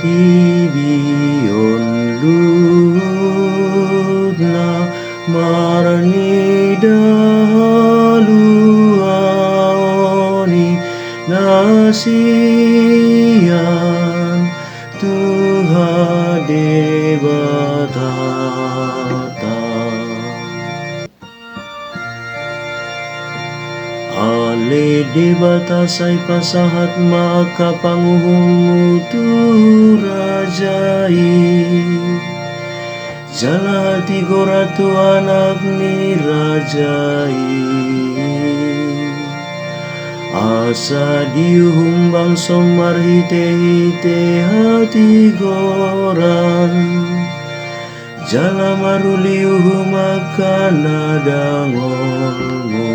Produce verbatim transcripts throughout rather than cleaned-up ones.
Portibi on luhutna marnida haluaon i na sian Tuhan Debatanta. Ale Debata, sai pasahat ma angka panguhummu tu raja i, jala hatigoran tu anak ni raja i, asa diuhum bangsom marhitehite hatigoran, jala maruli uhum angka na dangolmu.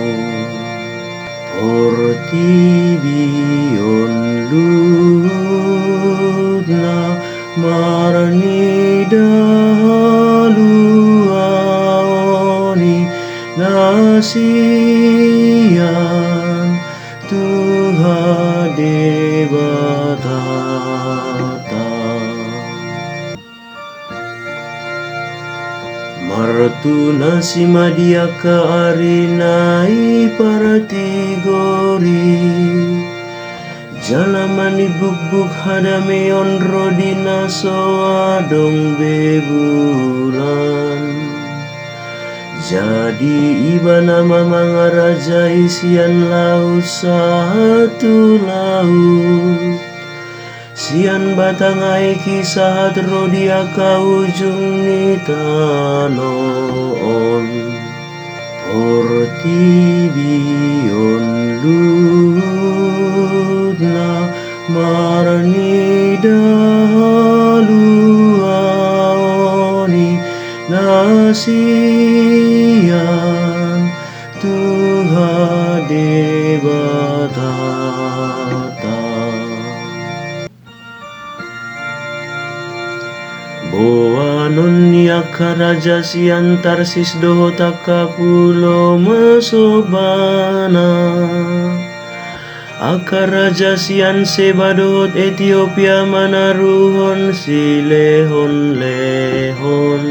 Portibi on luhutna marnida haluaon i na sian Tuhan Debatanta. Martunas i ma di angka ari na i partigor i, jala manimbukbuk hadameon ro di na so adong be bulan. Jadi ibana ma mangarajai sian laut sahat tu laut, sian batang aek i sahat ro di angka ujung ni tano on. Portibi on luhutna marnida haluaon i na sian Tuhan Debatanta. Boanon ni angka raja sian Tarsis dohot angka pulo ma sombana. Angka raja sian Seba dohot Etiopia manaruhon silehonlehon,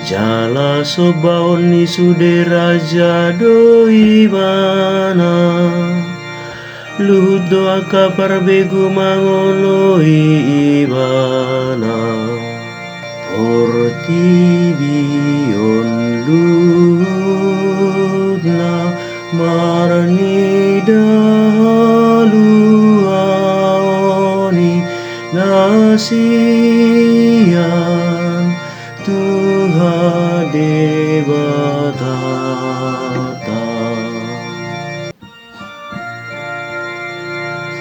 jala sombaon ni sude raja do ibana. Luhut do angka parbegu mangoloi ibana. Portibi on luhutna marnida haluaon i na sian Tuhan Debatanta.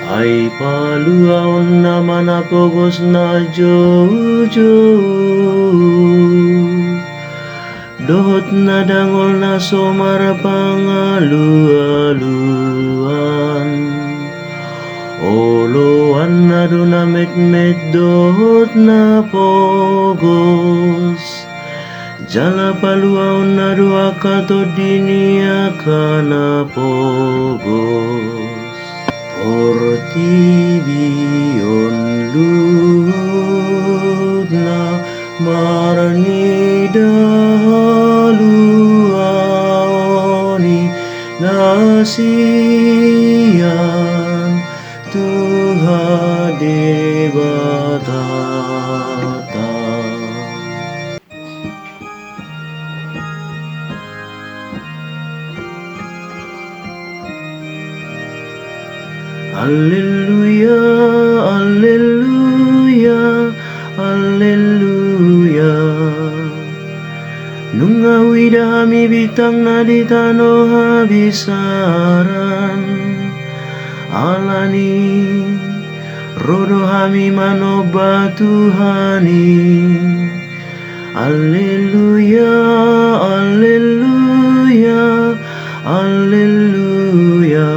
Ai paluaonna ma na pogos na joujou, dohot na dangol na so marpangalualuan. Oloanna do na metmet dohot na pogos, jala paluaonna do angka tondi ni angka na pogos. Portibi on luhutna marnida haluaon i na sian Tuhan Debatanta. Alleluia, alleluia, alleluia. Nunga huida hami bintangna di tano habisaran. Alani ro do hami manomba Tuhan i. Alleluia, alleluia, alleluia.